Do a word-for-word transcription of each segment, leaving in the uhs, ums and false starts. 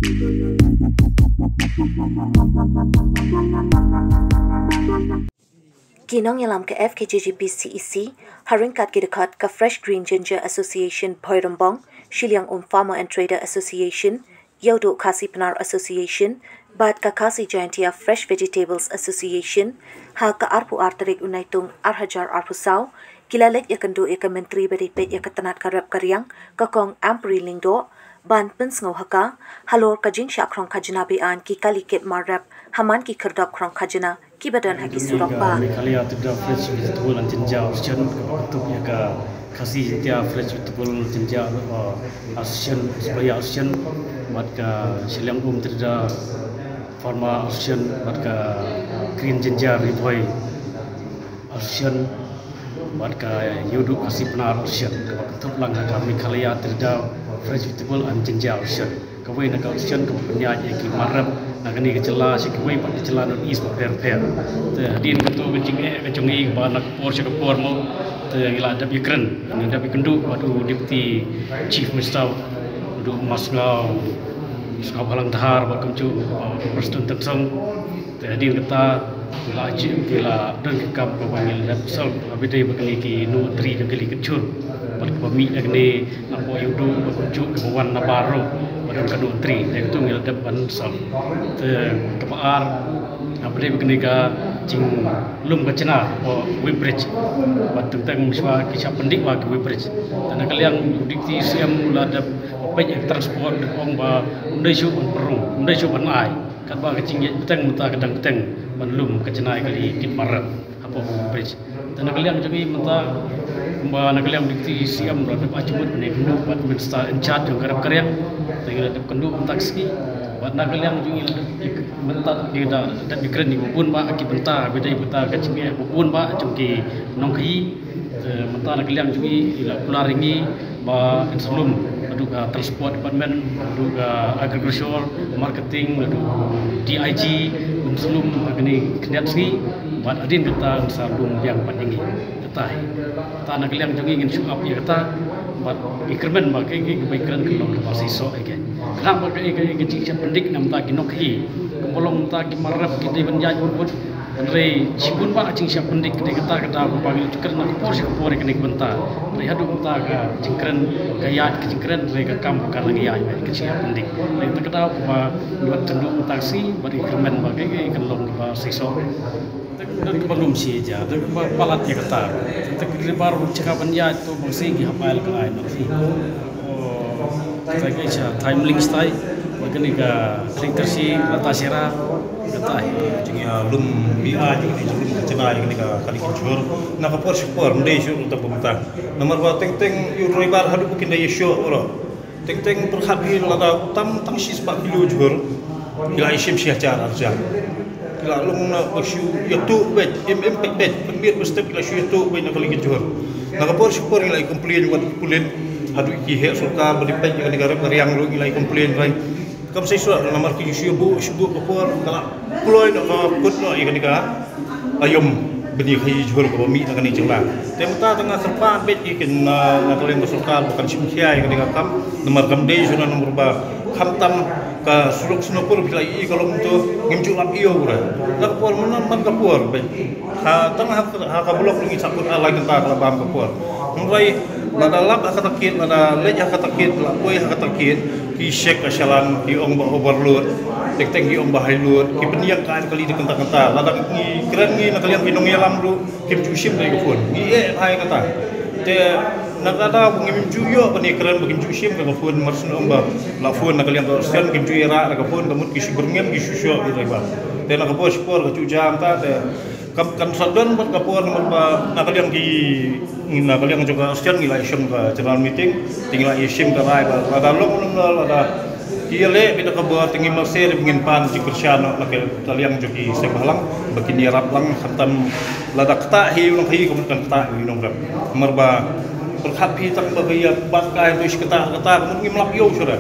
Ki nongïalam ka F K J G P C E C, ha ryngkat ki dkhot ka Fresh Green Ginger Association Bhoirymbong, Shilliang Um Farmer and Trader Association, Ïewduh Khasi Pnar Association, bad ka Khasi Jaintia Fresh Vegetables Association, ha ka arphew ar tarik u Naitung ar hajar arphew saw, ki la leit ïakynduh ïa ka Myntri ba dei peit ïa ka tnat ka rep ka riang, ka Kong Ampareen Lyngdoh, ban pynsngew ha ka halor ka jingshah khrong khajna be-aiñ ki kali kit mar rep ha man ki khyrdop khrong khajna kiba don ha ki surok bah. Meghalaya Tirda Fresh Vegetable and Ginger Association, kaba kynthup ïa ka Khasi Jaintia Fresh Vegetable and Ginger, uh, Association, Supplier Association, bad ka Shilliang Um Tirda Farmer Association, bad ka Green Ginger Ri Bhoi Association, bad ka Ïewduh Khasi Pnar Association, kaba kynthup lang ha ka Meghalaya Tirda Fresh Vegetable and Ginger Association. Kawei na ka association kaba pynïaid ïa ki mar rep na kane ka jylla sha kiwei pat ki jylla North East bapher bapher. Te hadien kato ka jingeh ka jong ngi ba na ka por sha ka por mo, te ngi la dep ïakren, ngi la dep ïakynduh bad u Deputy Chief Minister, u Duh Masngaw, Sngawbhalang Dhar, bad kumjuh, uh, Prestone Tynsong. Te hadien kata, ki la achieve, ki la don ki kam kaba ngi la dep solve, haba ïadei bad kine ki nongtrei jong ki kali kit jhur. Bad kaba mih na kane, napoh Ïewduh, bad kumjuh kiba wan na baroh, ba don ka nongtrei. Te kato ngi la dep ban solve. Te kaba ar, haba ïadei bad kane ka jinglum ka jngai, o weighbridge. Bad teng teng mynshwa ki shah pyndih bha ki weighbridge. Te na ka liang u Deputy C M u la dep peit ïa ka transport, dep ong ba ym dei shuh ban pynrung, ym dei shuh ban ai. Katba ka jingïaid bteng mynta ka dang bteng ban lum ka jngai kali kit mar rep hapoh weighbridge. Te na ka liang jong ngi mynta, kumba na ka liang Deputy C M ruh dep ai jingmut ban ïakynduh bad Minister in charge jong ka rep ka riang. Te ngi la dep kynduh mynta ka sngi. Bad na ka liang jong ngi la dep mynta ngi la dep ïakren ïa ki bun bah ki bynta, ba dei bynta ka jingeh ba bun bah jong ki nongkhaïi. Te mynta na ka liang jong ngi, ngi la kular ïa ngi ba ngin sa lum, naduh ka Transport Department, naduh ka Agriculture, Marketing, naduh D I G, ngin sa lum ha kine ki khyndiat sngi, bad hadien kata ngin sa lum biang pat ïa ngi. Kata hi. Kata na ka liang jong ngi ngin shu ap ïa kata, bad ngi kyrmen ba kaei kaei kaba ngi kren kan long kaba seisoh ïa ngi. Khnang ba kaei kaei ka jingshah pyndik na bynta ki nongkhaïi, kaba long bynta ki mar rep ki dei ban ïaid bun bun. Hynrei shibun bah ka jingshah pyndik ka dei kata ka daw kaba ngi la ju kren na ka por sha ka por ïa kane ka bynta. Hynrei haduh mynta ka jingkren ka ïaid ka jingkren, hynrei ka kam ka nang ïaid beit ka jingshah pyndik. Hynrei kata ka daw kaba ngi wan kynduh mynta ka sngi bad ngi kyrmen ba kaei kaei kan long kaba seisoh. Te ka dei kaba lum shi ja, te kaba palat ïa kata. Te ka dei ba ruh jaka ban ïaid to ba ngi sngi ki hap ai la ka ai na ka sngi. Kata ka sha thaiñ Myllingstai, bad kane ka Khlieñtyrshi, Latashera, kata hi. Jingïalum biang, jingïalum ka jngai kane ka kali kit jhur. Na ka por sha ka por, ym dei shuh tang ba mynta. Namar ba teng teng ïa u driver haduh ba kin da ïashoh baroh. Teng teng pyrkhat hi lada tam tang shispah kilo jhur. Ki la ïashim shi hajar ar hajar. Ki la long na ba shu ïatuh beit, im im peit beit, pynbit ba step ki la shu ïatuh beit na kali kit jhur. Na ka por sha ka por ngi la ïa complain wat ki pulit, haduh ki heh sorkar ba dei peit ïa kane ka rep ka riang ruh ngi la ïa complain rai. Kam seisoh namar ki shu ïabuh shu buh ka por ka la kloi noh ka kut noh ïa kane ka aïom bynta khaïi jhur kaba mih na kane ka jylla. Te mynta tang nga kyrpad beit ïa ki na, na ka liang ka sorkar ba kan shim khia ïa kane ka kam namar kam dei shuh na namar ba khamtam ka surok Sonapur phi la ïohi ka long to ngim ju lap ïoh re. Na ka por mynta man ka por beit. Ha tang ha, ha ka block ngi sa kut alai kynta ka la bam ka por. Hynrei lada lap ha kata kit, lada leit ha kata kit, la poi ha kata kit, ki check ka challan, ki ong ba overload, teng teng ki ong ba high load, ki pynïeng ka ai kali da kynta kynta. Lada ngi kren ngi na ka liang ki nongïalam ruh kim ju shim da ka phone. Ngi eh bha ïa kata. Te na ka daw ba ngim ju ïoh ban ïakren ba kim ju shim da ka phone, mar shu ong ba la phone na ka liang ka station kim ju ïarah da ka phone, ka mut ki shu byrngem ki shu shoh ki driver. Te na ka por sha ka por ka ju jam ta te Kam, kan sa don bad ka por namar ba na ka liang ki, na ka liang jong ka station ngi la ïashim ka general meeting, te ngi la ïashim ka rai ba lada long lada ki ïaleh beit da ka bor te ngi marse te ngin pan jingkyrshan na ka liang jong ki seng bhalang ba kin ïarap lang khamtam lada ktah hi u nongkhaïi ka mut kan ktah hi u nongrep. Namar ba pyrkhat phi tang ba ka ïa bat kai tu shi kata kata ka mut ngim lap ïew shuh.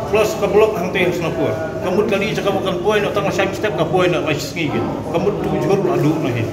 Plus ka block hangtei ha Sonapur. Ka mut kali jaka ba kan poi noh tang shai step ka poi noh lai sngi kin. Ka mut tu jhur la duh noh hi.